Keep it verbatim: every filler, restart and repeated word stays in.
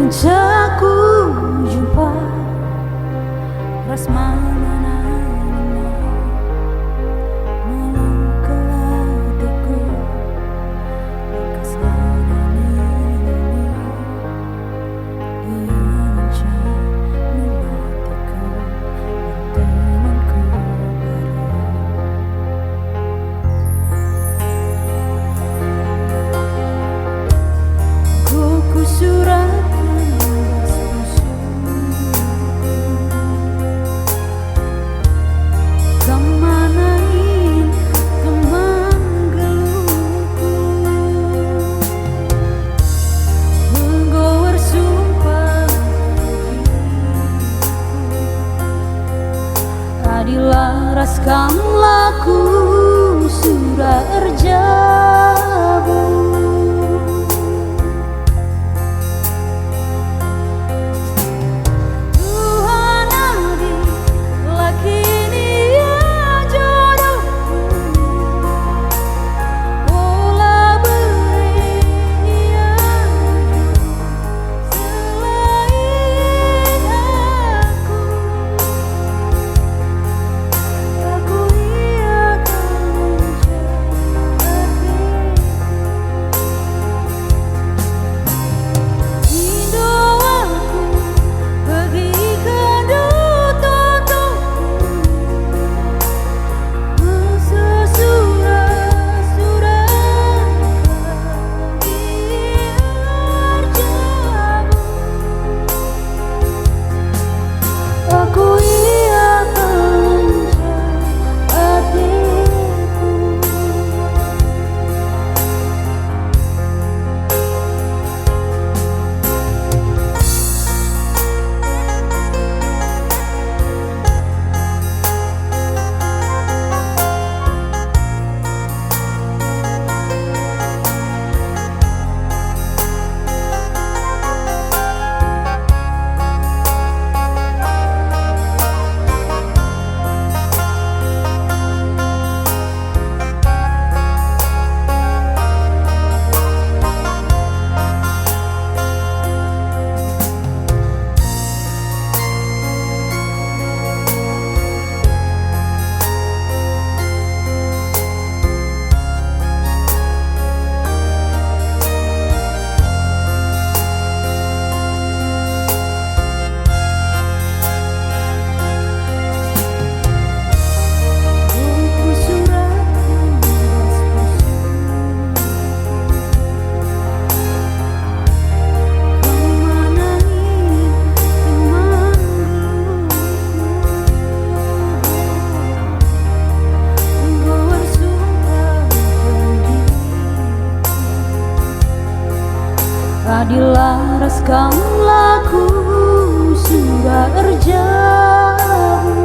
Aku jumpa ras mana-mana, malem kal ateku, bekas ngenangi. Ia ngenca mematiku, temanku baru. Enggo kusuratken ras pusuhku, kam mana nina teman geluhku. Enggo ersumpah Adi la ras kam la kusurat erjabu. Tuhan adi la kin ia jodohku, ola bere ia. Selain aku, aku ia kal ngenca ateku. Indo aku, bagi kadu totoku. Masa sura-sura kami erjabu. Aku ia kal ngenca ateku. Adi la ras kam la kusurat erjabu.